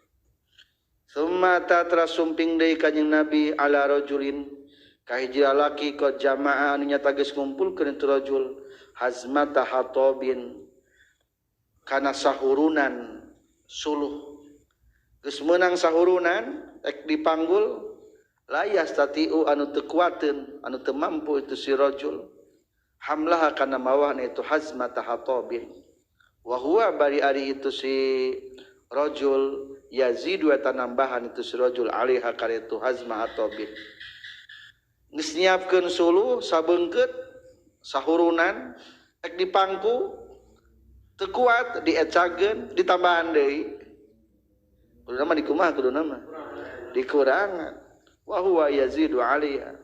[SPEAKER 1] Summa tatra sumping deui kanjing Nabi ala rajulin ka hiji lalaki ka jamaah anu nyata geus ngumpulkeun itu rajul hazmata hatabin kana sahurunan suluh geus meunang sahurunan ek dipanggul la yastatiu anu teu kuateun anu teu mampu itu si rajul hamlaha kana mawahna itu hazmata hatabin wa huwa bari ari itu si rajul yazidu eta nambahan itu si rajul alaiha kana itu hazma hatabin. Geus nyiapkeun suluh sabeungkeut sahurunan ek dipangku teu kuat diecageun ditambahan deui. Kudu nama dikumaha kudu nama dikurangan wa huwa yazidu alaiha.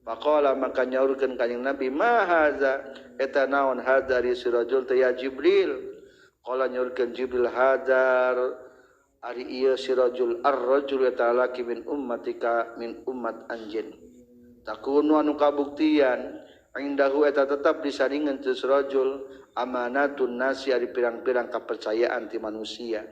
[SPEAKER 1] Faqala maka nyaurkeun kanjing Nabi ma haza eta naon hadza ari si rajul teh ya Jibril. Qala nyaurkeun Jibril hadzar ari ieu si rajul ar-rajul eta laki min ummatika min ummat anjeun takunu anu kabuktian indahu eta tetap disaringan tu si rajul amanatun nasi ari pirang-pirang kapercayaan ti manusia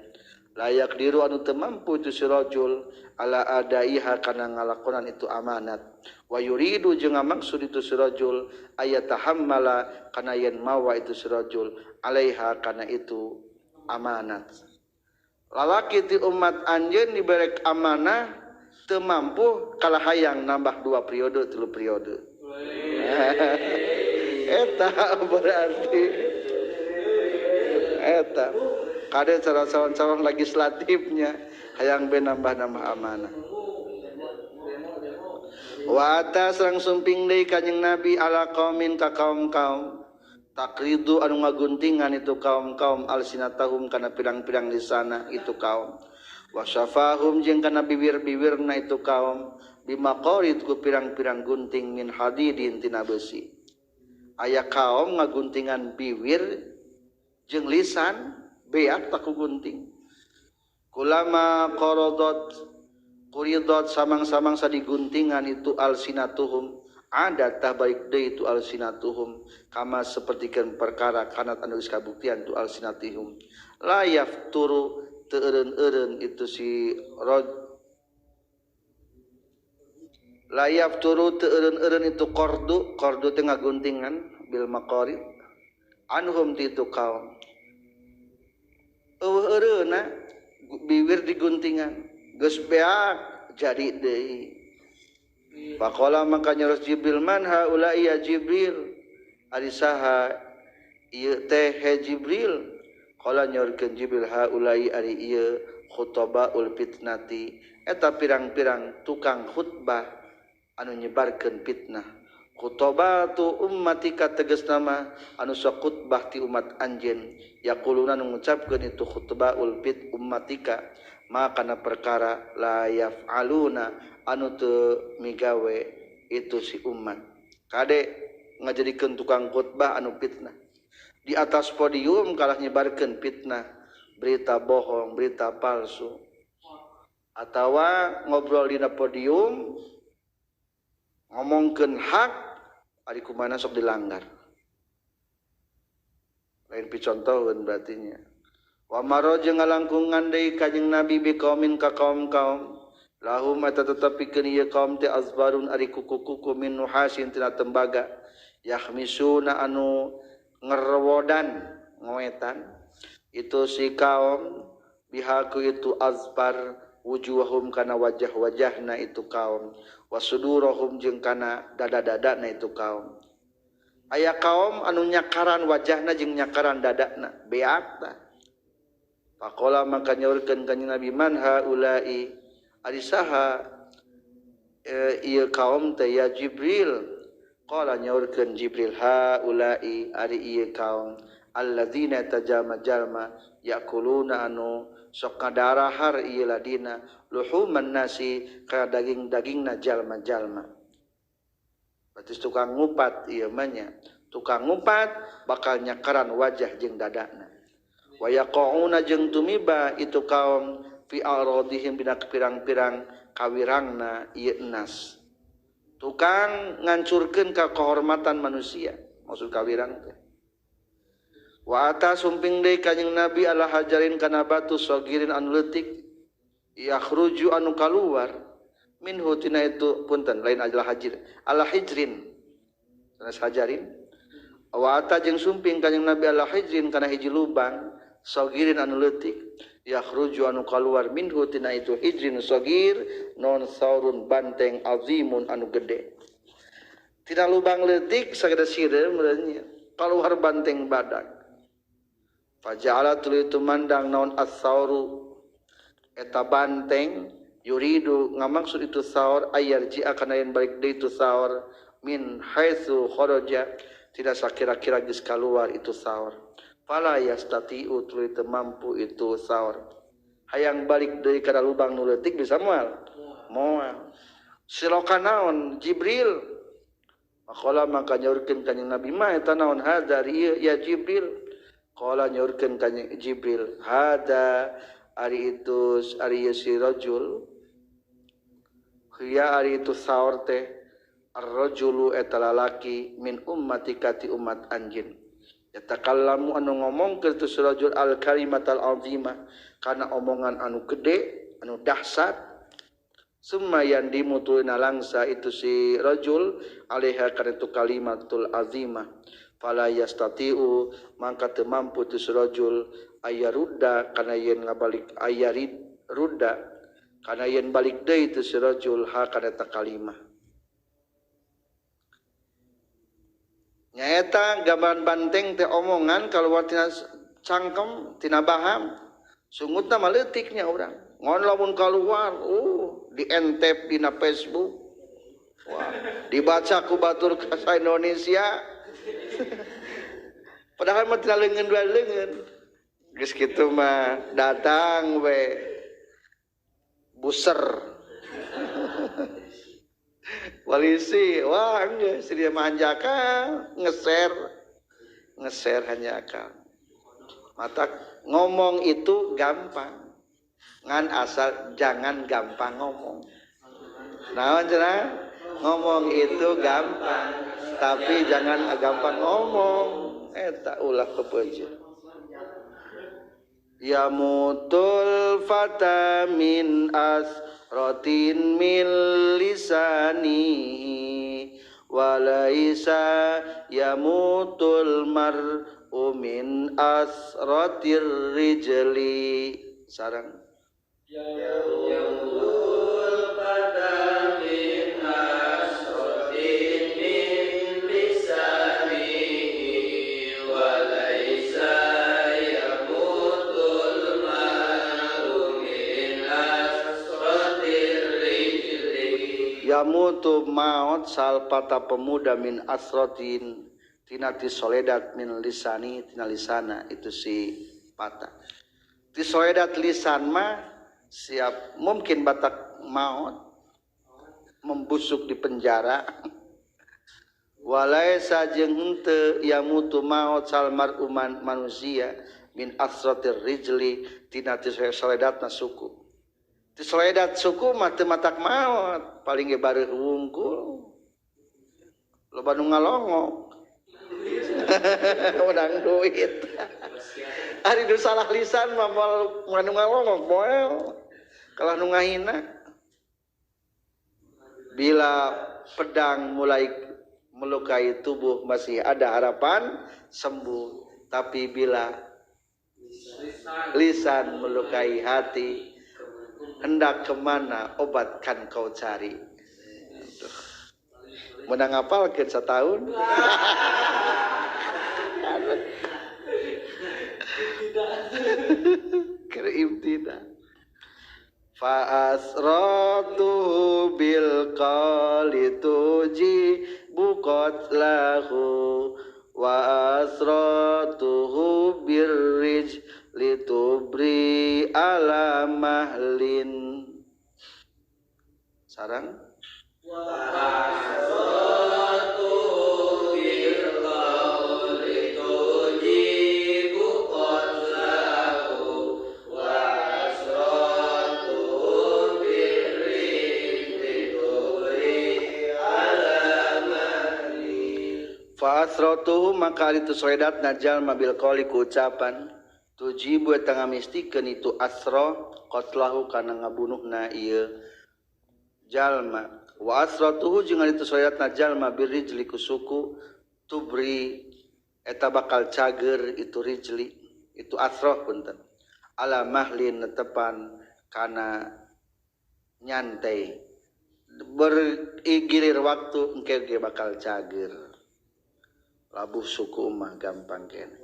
[SPEAKER 1] layak diru anu teu mampu itu si rajul ala adaiha kana ngalakonan itu amanat wa yuridu jeung maksud itu si rajul ayatahammala kana yen mawa itu si rajul alaiha kana itu amanat. Lalaki ti umat anjeun dibere amanah teu mampu kalah hayang nambah 2 periode 3 periode. Eta berarti eta kade cara calon-calon legislatifnya hayang be nambah-nambah amanah. Wa atas langsung sumping deui kanjing Nabi ala qaumin ka kaum-kaum takridu anu ngaguntingan itu kaum-kaum alsinatahum kana pirang-pirang lisana itu kaum wa syafahum jeung kana bibir-bibirna itu kaum bimaqarid ku pirang-pirang gunting min hadidin tina besi. Aya kaum ngaguntingan bibir jeung lisan beak tak ku gunting. Kulama qaradot quridot samang-samang sadiguntingan itu alsinatuhum ada balik deui itu alsinatuhum kama sapertikeun perkara kanat anu geus kabuktian tu alsinatihum la yafturu teu eureun-eureun itu si raj la yafturu teu eureun-eureun itu qardu qardu teh ngaguntingan bil maqarid anhum ti itu kaum eueuh eureunna bibir diguntingan geus beak jadi deui. Faqala maka nyaros Jibril man haula ya Jibril ari saha ieu teh he Jibril. Qala nyaurkeun Jibril haulai ari ieu khutabaul fitnati eta pirang-pirang tukang khutbah anu nyebarkeun fitnah. Khutbatu ummatika tegasna mah anu sok khutbah ti umat anjeun yaquluna nu ngucapkeun itu khutbaul fit ummatika ma kana perkara la yaf'aluna anu teu migawe itu si umat. Kade ngajadikeun tukang khutbah anu fitnah. Di atas podium kalah nyebarkeun fitnah, berita bohong, berita palsu. Atawa ngobrol dina podium ngomongkeun hak ari kumana sok dilanggar. Lain picontoheun berarti nya. Wa maro jeung ngalangkungan deui kanjing Nabi bi qaumin ka kaum-kaum lahum eta tetep pikeun ieu kaum teh azbarun ari kuku-kuku min nuhasin tina tembaga yahmisuna anu ngerwodan ngoetan itu si kaum bihaku itu azbar wujuhum kana wajah-wajahna itu kaum wasudurahum jeung kana dada-dadana itu kaum. Aya kaum anu nyakaran wajahna jeung nyakaran dadana beak tah. Faqala maka nyaurkeun ka Nabi man haula'i ari saha ieu kaum teh ya Jibril. Qala nyaurkeun Jibril haula'i ari ieu kaum alladzina tajama-jalma yakuluna anu sok kadarahar ieu ladina luhuman nasi ka daging-dagingna jalma-jalma. Berarti tukang ngupat ieu mah nya. Tukang ngupat bakal nyakaran wajah jeung dadana. Wa yaqauna jeung tumiba itu kaum fi aradihim dina pirang-pirang kawirangna ieu nas. Tukang ngancurkeun ka kehormatan manusia maksud kawirang teh. Wa ata sumping deui kanjing Nabi ala hajarin kana batu sogirin anu leutik yakhruju anu kaluar minhu tina itu punten lain adalah hajir ala hijrin sanes hajarin. Wa ata jeung sumping kanjing Nabi ala hijrin kana hiji lubang sogirin anu leutik yakhruju anu kaluar minhu tina itu hijrin sogir non saurun banteng azimun anu gede. Tina lubang leutik sagede sireum meureun kaluar banteng badak. Faja'ala tuluy tumandang naon as-sauru eta banteng yuridu ngamaksud itu saur ayarji'a kana yen balik deui itu saur min haitsu kharaja tidak sakira-kira geus kaluar itu saur. Fala yastati'u tuluy teu mampu itu saur. Hayang balik deui kana lubang nu leutik bisa moal? Moal. Siloka naon Jibril? Maqala maka nyaurkeun kanjing Nabi ma eta naon hadza ya Jibril? Qala nyaurkeun kanjing Jibril hada ari itu ari si rajul hiya ari itu saur teh ar-rajulu eta lalaki min ummatika ti umat anjeun. Yatakallamu anu ngomongkeun tu rajul al kalimatal azimah kana omongan anu gede anu dahsyat. Summa yandimu tulina langsa itu si rajul alaiha kana itu kalimatul azimah. Fala yastati'u mangka teu mampu tu si rajul ayarudda kana yen ngabalik ayarid rudda kana yen balik deui tu si rajul ha kana eta kalimah. Nyaeta gambaran banteng teh omongan kaluar tina cangkem tina baham sungutna mah leutiknya urang ngon lamun kaluar dientep dina Facebook wah dibaca ku batur ka Indonesia padahal mah tina leungeun dua leungeun geus kitu mah datang we buser polisi wah geus dia mah hanjakal ngeser ngeser hanjakal. Mata ngomong itu gampang ngan asal jangan gampang ngomong. Naon cenah? Ngomong itu gampang tapi jangan gampang ngomong eta ulah kepeje. Yamutul fata min asratin min lisanihi walaisa yamutul mar'u min asratir rijli. Sarang
[SPEAKER 2] yamutul fata min asratin min lisanihi walaisa yamutul mar'u min asratir rijli.
[SPEAKER 1] Yamutu maut salpata pemuda min asrotin tina tisoledat min lisani tina lisana itu si patah. Tisoledat lisan mah siap mungkin batak maut membusuk di penjara. Walaisa jeung henteu yamutu maot salmar uman manusia min asratir rijli tina tiseledatna suku. Tiseledat suku mah teu matak maot, paling ge bareuh wungkul. Loba nu ngalongok. Menang duit. Ari nu salah lisan mah moal nu ngalongok moal. Kalah nu ngahina. Bila pedang mulai melukai tubuh masih ada harapan sembuh, tapi bila lisan melukai hati, hendak kemana obat kan kau cari. Menang apalkeun setahun. Keur ibtidah. Fa asratuhu bil qali tuji buqatlahu wa asratuhu birrij litubri ala mahlin. Sarang
[SPEAKER 2] wa asratuhu bil qali tuji buqatlahu wa asratuhu birrij litubri ala mahlin.
[SPEAKER 1] Fa asratuhu maka itu soedatna jalma bil qali ku ucapan tujibu eta ngamistikeun itu asra qatlahu kana ngabunuhna ieu jalma. Wa asratuhu jeung itu soedatna jalma birrijli ku suku tubri eta bakal cager itu rijli itu asrah punten ala mahlin netepan kana nyantai berigilir waktu engke ge bakal cager. Labuh suku mah gampang kene.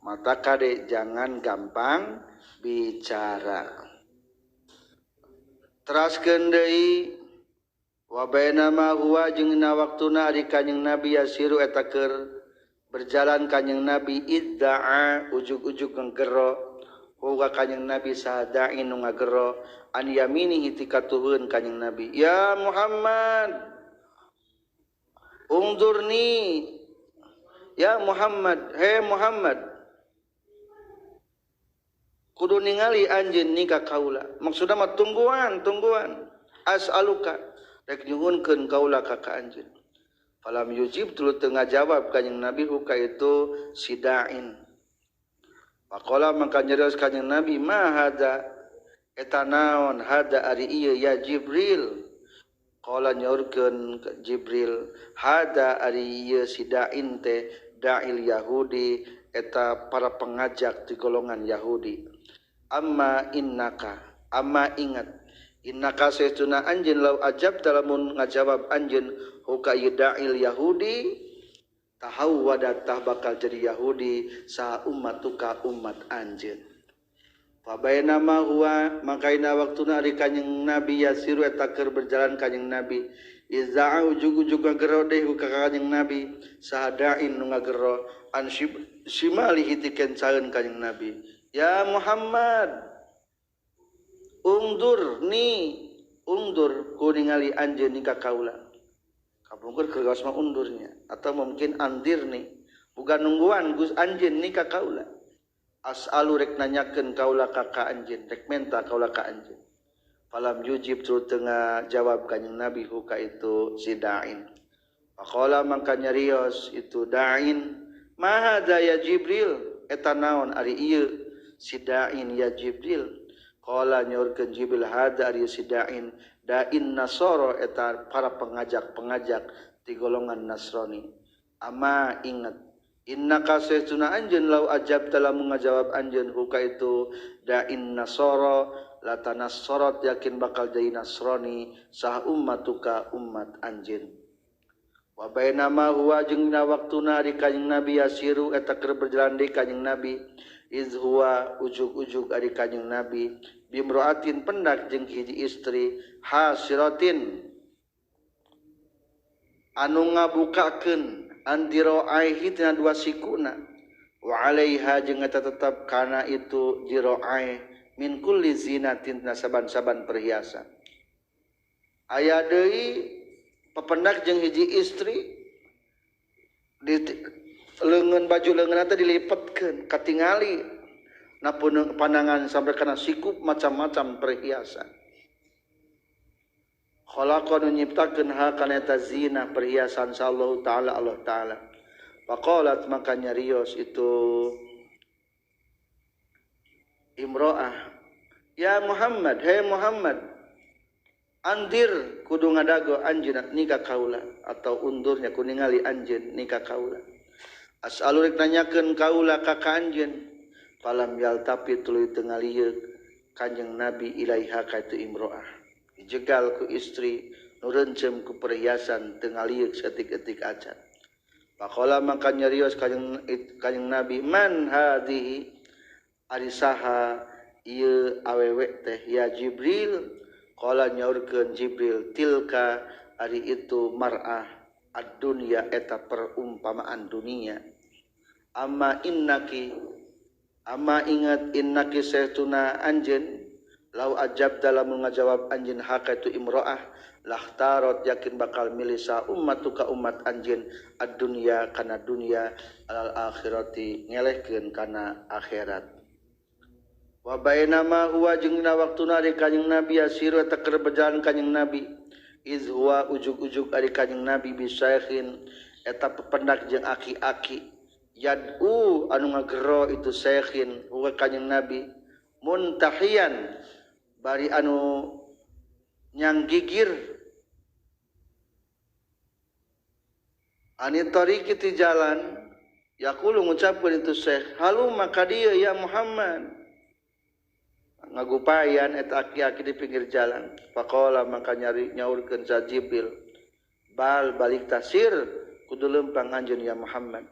[SPEAKER 1] Mata kade jangan gampang bicara. Teraskeun deui wa bainama huwa jeung dina waktuna ari kanjing Nabi yasiru eta keur berjalan kanjing Nabi idda'a ujug-ujug ngegero huwa kanjing Nabi sahada'in nu ngagero an yaminihi tikatuheun kanjing Nabi, ya Muhammad ungzurni, ya Muhammad, he Muhammad, kudu ningali anjeun ni ka kaula. Maksudna mah tungguan, tungguan. As'aluka rek nyuhunkeun kaula ka ka anjeun. Falam yujib tuluy teu ngajawab kanjing Nabi huka itu sidain. Faqala mangka nyarios kanjing Nabi, ma hada eta naon hada ari ieu ya Jibril. Qala nyaurkeun Jibril, hada ari ieu sidain teh da'il Yahudi eta para pengajak di golongan Yahudi. Amma innaka, amma ingat, innaka saestuna anjeun law ajab lamun ngajawab anjeun huka ieu da'il Yahudi tahawwada tah bakal jadi Yahudi sa ummatuka umat anjeun. Fa bainama huwa makaina waktuna ari kanjing Nabi yasiru eta keur berjalan kanjing Nabi iza ujug-ujug ngagero deui ka kanjing Nabi sahadain nu ngagero an shimalihi tikencaeun kanjing Nabi, ya Muhammad ungdur ni undur ku ningali anjeun ni ka kaula. Kapungkur keur gaos mah undurnya atau mungkin andir ni bukan nungguan Gus anjeun ni ka kaula. As'alu rek nanyakeun kaula ka ka anjeun, rek menta kaula ka anjeun. Falam yujib tuluy teu ngajawab kanjing Nabi huka itu si da'in. Faqala mangka nyarios itu da'in, ma hadza ya Jibril, eta naon ari ieu si da'in ya Jibril. Qala nyaurkeun Jibril, hadza ari si da'in da'in Nasara eta para pengajak-pengajak ti golongan Nasrani. Ama ingat innaka saestuna anjeun law ajabta lamun ngajawab anjeun huka itu da'in Nasara latanassarat yakin bakal jadi Nasrani sah ummatuka umat anjeun. Wa bainama huwa jeung dina waktuna ari kanjing Nabi yasiru eta keur berjalan deui kanjing Nabi iz huwa ujug-ujug ari kanjing Nabi bimroatin pendak jeung hiji istri hasiratin anu ngabukakeun andiroaihi tina dua sikuna wa alaiha jeung eta tetep kana itu diroai min kulli zinatin tina saban-saban perhiasan. Aya deui Papendak jeung hiji istri di leungeun baju leungeun teh dilipetkeun katingali na pandangan sampai kana sikup macam-macam perhiasan. Khalaqa nu nyiptakeun ha kana eta zina perhiasan sallallahu taala Allah taala. Faqalat maka nyarios itu imro'ah, ya Muhammad, hey Muhammad, andir kudu ngadago anjeun nikah kaula atau undurnya ku ningali anjeun nikah kaula. As'alu rek nanyakeun kaula ka ka anjeun. Falam yaltapi tuluy teu ngalieuk Kanjeng Nabi ilaiha ka itu imro'ah. Dijegal ku istri nu reuncem ku perhiasan teu ngalieuk saeutik-eutik acan. Faqala maka nyarios kanjeng Nabi, man hadhihi ari saha ieu awewe teh ya Jibril. Qala nyaurkeun Jibril, tilka ari itu mar'ah ad-dunya eta perumpamaan dunia. Amma innaki, amma ingat innaki sahtuna anjeun, lau ajab dalam ngajawab anjeun haka itu imro'ah, lahtarot yakin bakal milih sa ummatuka umat anjeun ad-dunya kana dunya alal akhirati ngelehkeun kana akhirat. Wa bainama huwa jeung dina waktuna ari kanjeng Nabi asiru eta keur berjalan kanjeng Nabi, iz huwa ujug-ujug ari kanjeng Nabi bisaikhin eta pependak jeung aki-aki, yad'u anu ngagero itu saikhin huwa kanjeng Nabi muntahian bari anu nyang gigir ani tariqi ti jalan, yaqulu ngucapkeun itu syekh, halu maka dieu ya Muhammad, ngagupayan eta aki-aki di pinggir jalan. Faqala maka nyari nyaurkeun sa Jibril, bal balik tasir kudu lempang anjeun ya Muhammad.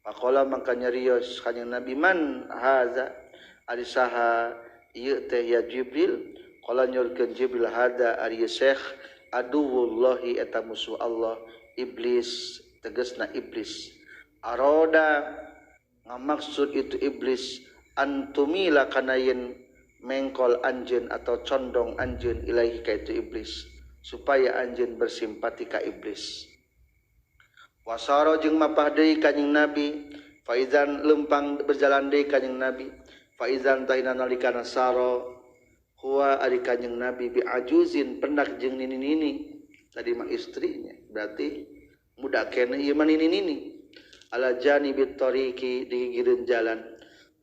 [SPEAKER 1] Faqala maka nyarios kanjeng Nabi, man haza ari saha ieu teh ya Jibril. Qala nyaurkeun Jibril, hada ari syekh aduwullahi eta musuh Allah, iblis, tegasna iblis. Aroda ngamaksud itu iblis antumila kana yen mengkol anjeun atau condong anjeun ilaihi ka itu iblis, supaya anjeun bersimpati ka iblis. Wasaro jeung mapah deui kanjeng Nabi, faizan lempang berjalan deui kanjeng Nabi, faizan tahina nalikana saro huwa ari kanjeng Nabi bi ajuzin pendak jeung nini-nini, tadi mah istrinya berarti muda keneh ieu mah nini-nini, ala janibit tariqi di gigireun jalan.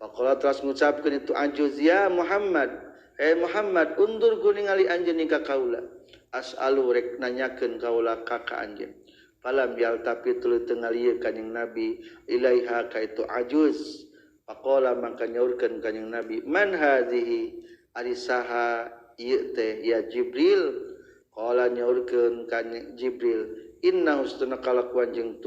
[SPEAKER 1] Faqala teras ngucapkeun itu ajuz, ya Muhammad, hey Muhammad, undur ku ningali anjeun ka kaula, as'alu rek nanyakeun kaula ka ka anjeun. Falam yaltapi tuluy teu ngalieuk kanjeng Nabi ilaiha ka itu ajuz. Faqala mangka nyaurkeun kanjeng Nabi, man hadhihi ari saha ieu teh ya Jibril. Qala nyaurkeun kanjeng Jibril, inna husna kalakuan jeung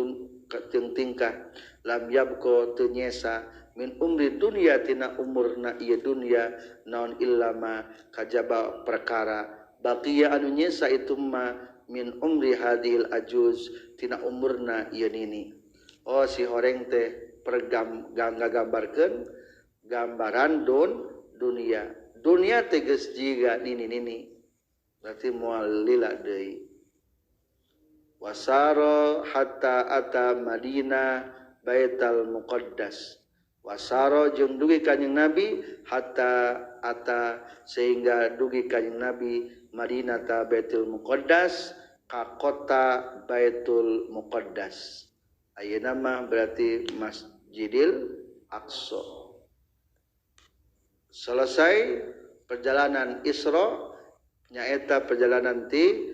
[SPEAKER 1] tingkah lam yabqa teu nyesa min umri dunya tina umurna ieu dunya naon illama kajaba perkara baqiya anu nyesa itu ma min umri hadhil ajuz tina umurna ieu nini. Oh si horeng teh ngagambarkeun gambaran dunia. Dunia teh geus jiga nini-nini berarti moal lila deui. Wasaro hatta ata Madinah Baital Muqaddas. Wasaro jeung dugi kanjeng Nabi hatta ata sehingga dugi kanjeng Nabi Madinata Baitul Muqaddas ka kota Baitul Muqaddas. Ayeuna mah berarti Masjidil Aqsa. Selesai perjalanan Isra nyaeta perjalanan ti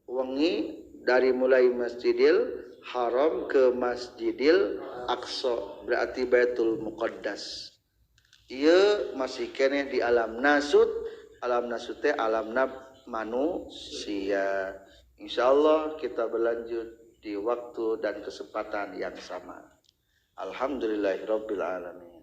[SPEAKER 1] wengi dari mulai Masjidil Haram ke Masjidil Aqsa berarti Baitul Muqaddas. Ieu masih keneh di alam nasut, alam nasut teh alam manusia. Insyaallah kita berlanjut di waktu dan kesempatan yang sama. Alhamdulillahirabbil alamin.